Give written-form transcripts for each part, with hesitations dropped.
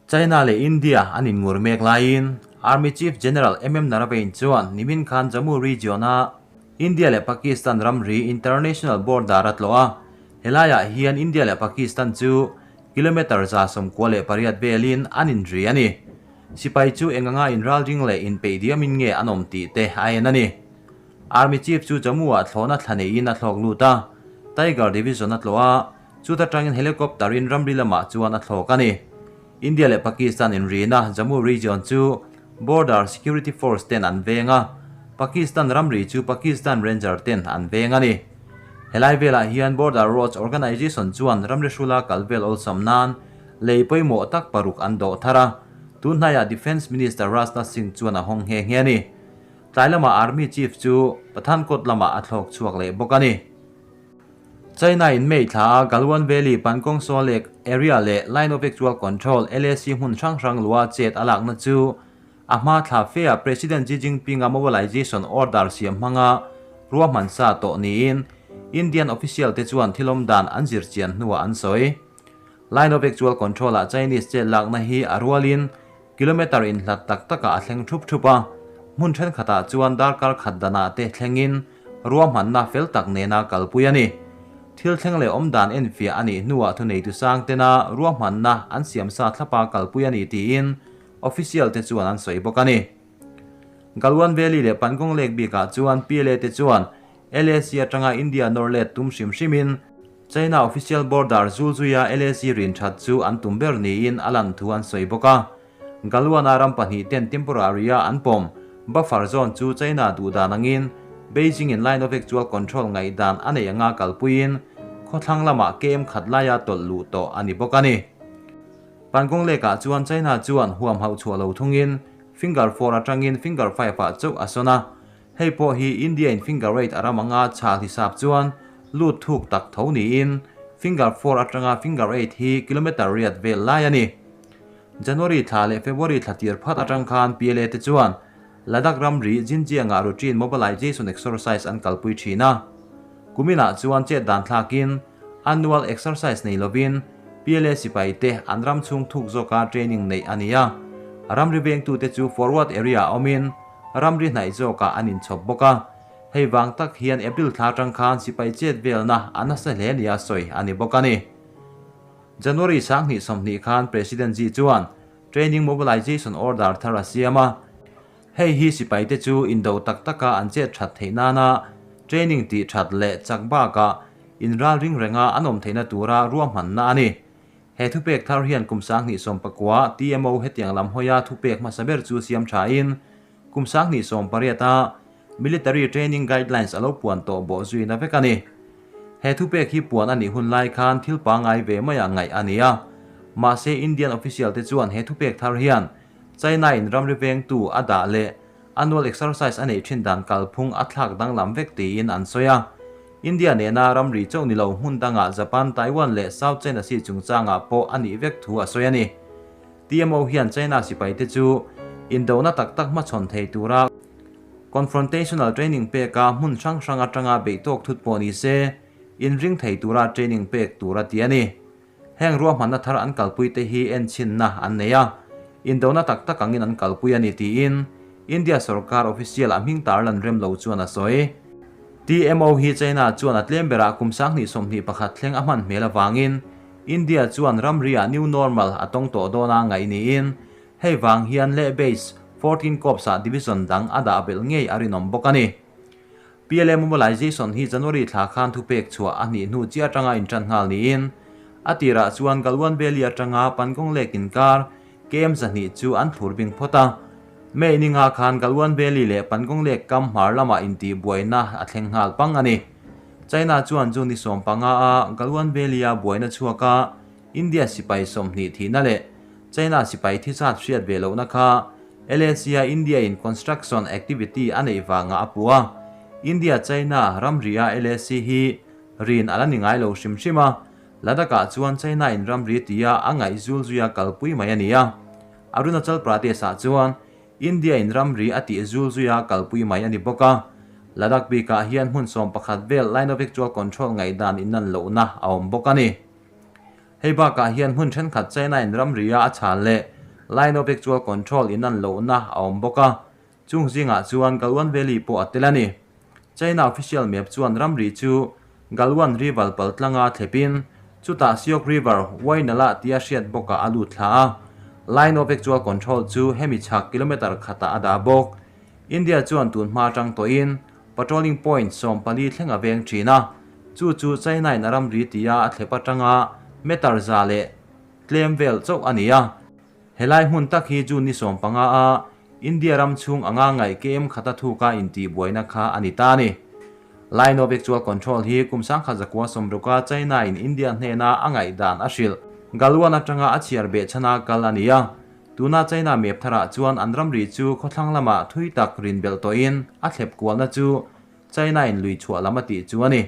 China leh India an inngur mek laiin Army Chief General MM Naravane chuan nimin khan Jammu region-a India leh Pakistan ramri international border a tlawh a, helaiah hian India leh Pakistan chu kilometre 98 velin an inri a ni. Sipai chu eng anga inralring leh inpeih diamin nge an awm tih te a en a ni. Army Chief chu Jammu-ah thlawhna thla neiin a thlawk lut a, Tiger Division a tlawh a, Chuta tangin helicopter in ramri lamah chuan a thlawk a ni. India leh Pakistan inrina Jammu region chu Border Security Force ten an veng a, Pakistan ramri chu Pakistan Ranger ten an veng a ni. Helai velah hian Border Roads Organisation chuan ramri hrula kal vel awlsam nan lei pawimawh tak paruk an dawh thar a, tun hnaiah Defence Minister Rajnath Singh chuan a hawng nghe nghe a ni. Tlai lamah Army Chief chu Pathankot lamah a thlawk chhuak leh bawk a ni. China in May thla a Galwan Valley, Pangong Tso Lake area leh Line of Actual Control, LAC, hmun hrang hrang lua chet a lakna chu a hma thla fe a President Xi Jinping a mobilization order siam hmanga ruahman sa tawh niin Indian official te chuan thilawm dan an zir chian hnuah an sawi. Line of Actual Control ah Chinese chet lakna hi a rualin kilometre inhlat tak takah a thleng thup thup a, hmun thenkhatah chuan darkar khat danah te thlengin ruahmanna fel tak nena kalpui a ni. Thil thleng leh awm dan enfiah a nih hnuah thuneitu sang tena ruahmanna an siam sa thlapa kalpui a ni tiin official te chuan an sawi bawk a ni. Galwan Valley leh Pangong Lake bikah chuan PLA te chuan LAC atanga India nawr let tum hrim hrimin China official border zulzuia LAC rin that chu an tum ber niin a lan thu an sawi bawk a. Galwan-a ram pahnih ten temporary-a an pawm buffer zone chu China duh dan angin Beijing in line of actual control ngaihdan a neih anga kalpuiin khawthlang lamah kem khat laia tawlh luh tawh a ni bawk a ni. Pangong Lake-ah chuan China chuan huam hauh chhuah lo thungin finger four atangin finger five-ah chauh a sawn a. Hei pawh hi India in finger eight a ram anga chhal hisap chuan lut thuk tak tho niin finger four atanga finger eight hi kilometre riat vel lai a ni. January thla leh February thla tir phat atang khan PLA te chuan Ladakh ramri Xinjiang-ah routine mobilization exercise an kalpui thin a. Kuminah chuan chet dan thlakin annual exercise nei lovin PLA sipai te an ram chhung thuk zawka training neih a ni a. Ramri vengtute chu forward area ah awmin ramri hnaih zawkah an inchhawp bawk a. Hei vang tak hian April thla atang khan sipai chet velna a nasa hle nia sawi a ni bawk a ni. January 2020 khan President Xi chuan Training Mobilization Order thar a siam a. Hei hi sipaite chu indo tak taka an chet that theih nana training tih that leh chak bakah inralring renga an awm theihna tura ruahmanna a ni. He thupek thar hian kum 2019 TMO hetiang lam hawia thupek hmasa ber chu siam thain kum 2018 a Military Training Guidelines a lo puan tawh bawh zuina vek a ni. He thupek hi puan a nih hun lai khan thil pangngai ve maiah ngaih a ni a. Mahse Indian official te chuan he thupek thar hian China in ramri vengtu a dah leh annual exercise a neih thin dan kalphung a thlak danglam vek tiin an sawi a. India nena ramri chauh ni lo hmun dangah Japan, Taiwan leh South China Sea chungchangah pawh a nih vek thu a sawi a ni. TMO hian China sipaite chu indona tak tak hmachhawn thei tura confrontational training peka hmun hrang hrang atanga beih tawk thut pawh ni se, inring thei tura training pek tur a ti a ni. Heng ruahmanna thar an kalpuite hi enchhinna an nei a, indona tak tak angin an kalpui a ni tiin India sorkar official a hming tarlan rem lo chuan a sawi. TMO hi China chuan a tlem berah kum 2021 thleng a hman hmel avangin India chuan ramriah new normal a tawng tawh dawn a ngaih niin hei vang hian Leh base 14 Corps-ah division dang a dah belh ngei a rinawm bawk a ni. PLA mobilization hi January thla khan thupek chhuah a hnih hnu chiah atanga intan nghal niin a tirah chuan Galwan Valley atanga Pangong Lake inkar KM 200 chu an thlur bing phawt a. May ninga khan Galwan Valley leh Pangong Lake kam hmar lamah intihbuaina a thleng nghal pang a ni. China chuan June ni 15 a Galwan Valley-a buaina chhuaka India sipai 20 thihna leh China sipai thi chat hriat ve lohna kha LAC-a India in construction activity a neih vanga a puh a. India-China ramri-a LAC hi rin a la ni ngai lo hrim hrim a, Ladakh-ah chuan China in ramri tia a ngaih zul zuia kalpui mai a ni a. Arunachal Pradesh-ah chuan India in ramri a tih zul zuia kalpui mai a ni bawk a. Ladakh bikah hian hmun 11 vel Line of Actual Control ngaihdan inlan lohna a awm bawk a ni. Hei bakah hian hmun thenkhat China in ramria a chhal leh Line of Actual Control inan lohna a awm bawk a, chung zingah chuan Galwan Valley pawh a tel a ni. China official map chuan ramri chu Galwan River pal tlanga thlepin chutah Shyok River Wainala tia hriat bawkah a lut thla a. Line of Actual Control chu hemi chhak kilometre khatah a dah bawk. India chuan tun hma atang tawhin patrolling point 14 thleng a veng thin a, chu chu China in a ramri tia a thlep atanga meter za leh tlem vel chauh a ni a. Helai hmun tak hi June ni 15 a India ram chhung anga ngaih kem khata thuka intihbuaina kha a ni ta a ni. Line of Actual Control hi kum 1960 China in India hnena a ngaihdan a hrilh. Galwan atanga a chhiar beh chhana kal a ni a. Tuna China map tharah chuan an ramri chu khawthlang lamah thui tak rin belh tawhin a thlep kualna chu China in lui chhuah lam a tih chu a ni.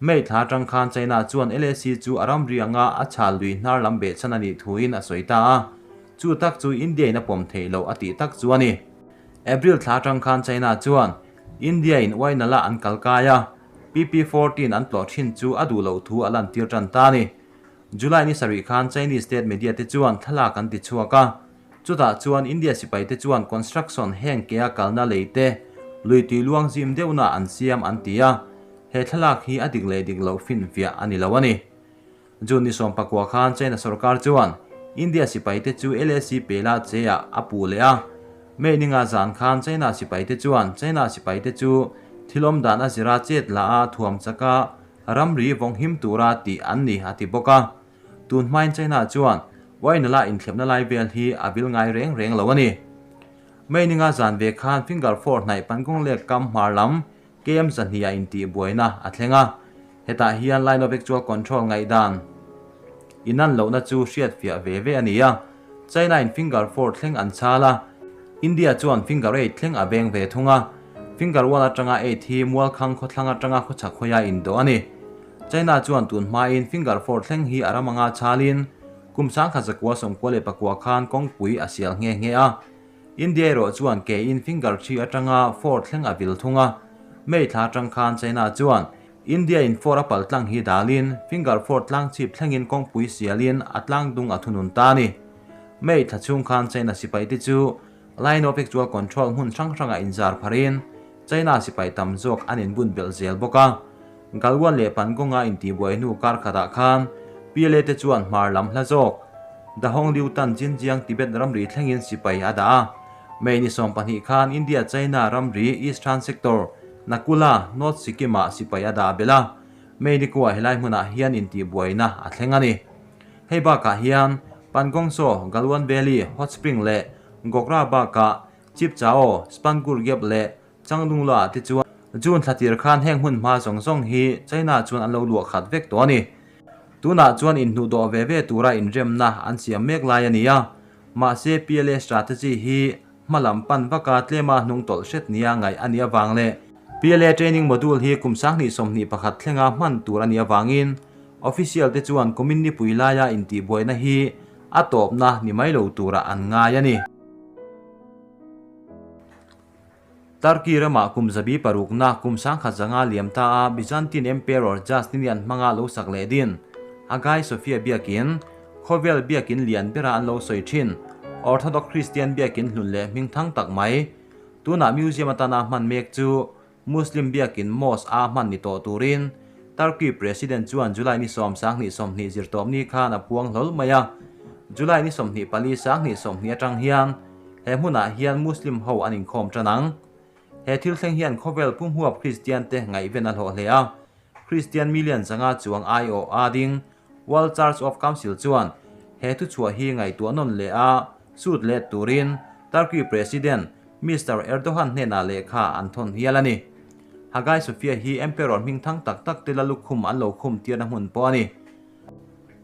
May thla atang khan China chuan LAC chu a ramri anga a chhal lui hnar lam beh chhan a nih thuin a sawi ta a. Chu tak chu India in a pawm theih loh a tih tak chu a ni. April thla atang khan China chuan India in Wainala an kal kai a, PP-14 an tlawh thin chu a duh loh thu a lantir tan ta a ni. July ni sarih khan Chinese state media te chuan thlalak an ti chhuak a, chutah chuan India sipai te chuan construction heng ke a kalna lei te lui tui luang zim deuhna an siam an ti a, he thlalak hi a dik leh dik loh finfiah a ni lo a ni. June ni 19 khan China sorkar chuan India sipai te chu LAC pela che ah a puh leh a, May ninga zan khan China sipai te chuan China sipai te chu thilawm dan a zira chet la a thuam chaka ramri vawng him tura tih an ni a ti bawk a. Tun hmain China chuan Wainala inthlepna lai vel hi a vil ngai reng reng lo a ni. May ninga zan ve khan Finger Four hnaih Pangong Lake kam hmar lam KM 200 ah intihbuaina a thleng a. Hetah hian Line of Actual Control ngaihdan inan lohna chu hriat fiah ve ve a ni a. China in Finger Four thleng an chhal a, India chuan Finger Eight thleng a veng ve thung a. Finger One atanga Eight hi Mualkhang khawthlang atanga khawchhak hawia indawh a ni. China chuan tun hmain Finger Four thleng hi a ram anga chhalin kum 1994 khan kawngpui a sial nghe nghe a. India erawh chuan ke in Finger 3 atanga 4 thleng a vil thung a. May thla atang khan China chuan India in 4 a pal tlang hi dalin Finger 4 tlang chhip thlengin kawngpui sialin a tlang dung a thunun ta a ni. May thla chhung khan China sipai te chu Line of Actual Control hmun hrang hrangah inzar pharin China sipai tam zawk an inbun belh zel bawk a. Galwan leh Pangong-a intihbuai hnu kar khatah khan PLA te chuan hmar lam hla zawk Dahong Liutan Xinjiang Tibet ramri thlengin sipai a dah a. May ni 12 khan India-China ramri Eastern Sector Nakula, North Sikkim-ah sipai a dah belh a. May ni kuah helai hmunah hian intihbuaina a thleng a ni. Hei bakah hian Pangong Tso, Galwan Valley, Hot Spring leh Gogra bakah Chipchao, Spangur Gap leh Changlungla te chuan June thla tir khan heng hmun hma zawng zawng hi China chuan an lo luah khat vek tawh a ni. Tunah chuan inhnuh dawh ve ve tura inremna an siam mek lai a ni a, mahse PLA strategy hi hma lam pan vaka tlema hnung tawlh hret nia ngaih a nih avang leh PLA training module hi kum 2021 thlenga hman tur a nih avangin official te chuan kumin nipui laia intihbuaina hi a tawpna ni mai lo turah an ngai a ni. Turkey ramah kum zabi parukna kum 1100 liam ta a Byzantine Emperor Justinian hmanga lo sak leh din Hagia Sophia biakin khawvel biakin lian bera an lo sawi thin Orthodox Christian biakin hlun leh hming thang tak mai tunah museum atana hman mek chu Muslim biakin mosque a hman ni tawh turin Turkey President chuan July ni 10 2020 zirtawp ni khan a puang hlawl mai a. July ni 24 2020 atang hian he hmunah hian Muslim ho an inkhawm tan ang. He thil thleng hian khawvel pumhuap Christian te ngaihven a hlawh hle a. Christian million zanga chuang ai aw a ding World Church of Council chuan he thu chhuah hi ngaihtuah nawn leh a sut let turin Turkey President Mr. Erdogan hnenah lehkha an thawn hial a ni. Hagia Sophia hi Emperor hming thang tak tak te la lukhum an lo khum tirna hmun pawh a ni.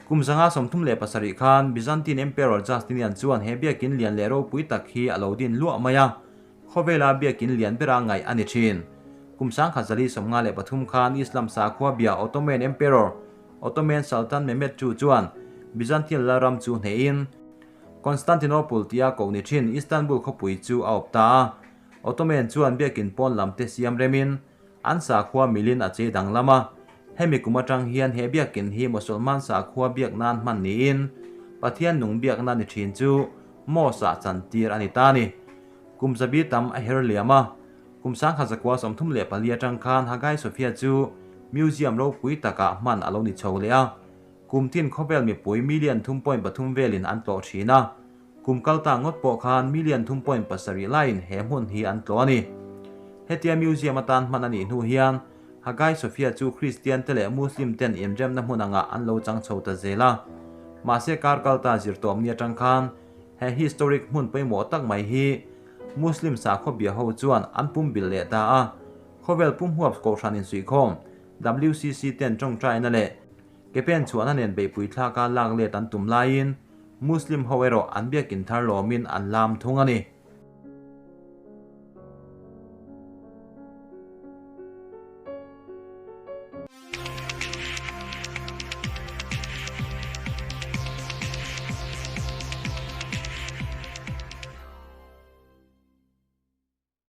Kum 137 khan Byzantine Emperor Justinian chuan he biakin lian leh ropui tak hi a lo din luah mai a, khawvela biakin lian bera ngaih a ni thin. Kum 1153 khan Islam sakhua bia Ottoman Emperor Ottoman Sultan Mehmed II chuan Byzantine lalram chu hnehin Constantinople tia ko ni thin Istanbul khawpui chu a awp ta a. Ottoman chuan biakin pawn lam te siam remin an sakhua milin a che dang lam a. Hemi kum atang hian he biakin hi Musulman sakhua biak nan hman niin Pathian nung biakna ni thin chu Mosque-ah chantir a ni ta a ni. Kum zabi tam a her liam a, kum 1934 atang khan Hagia Sophia chu museum ropui takah hman a lo ni chho leh a, kum tin khawvel mipui million thum point pathum velin an tlawh thin a, kum kal ta ngawt pawh khan million thum point pasarih laiin he hmun hi an tlawh a ni. Hetia museum atan hman a nih hnu hian Hagia Sophia chu Kristian te leh Muslim ten inremna hmun angah an lo chang chho ta zel a, mahse kar kal ta zirtawmni atang khan He historic hmun pawimawh tak mai hi Muslim sakhaw bia ho chuan an pum bilh leh ta a, khawvel pum huap kohhran insuihkhawm WCC ten tawngtaina leh ke pen chhuahna nen beihpui thlaka lak let an tum laiin Muslim ho erawh an biakin thar lawmin an lam thung a ni.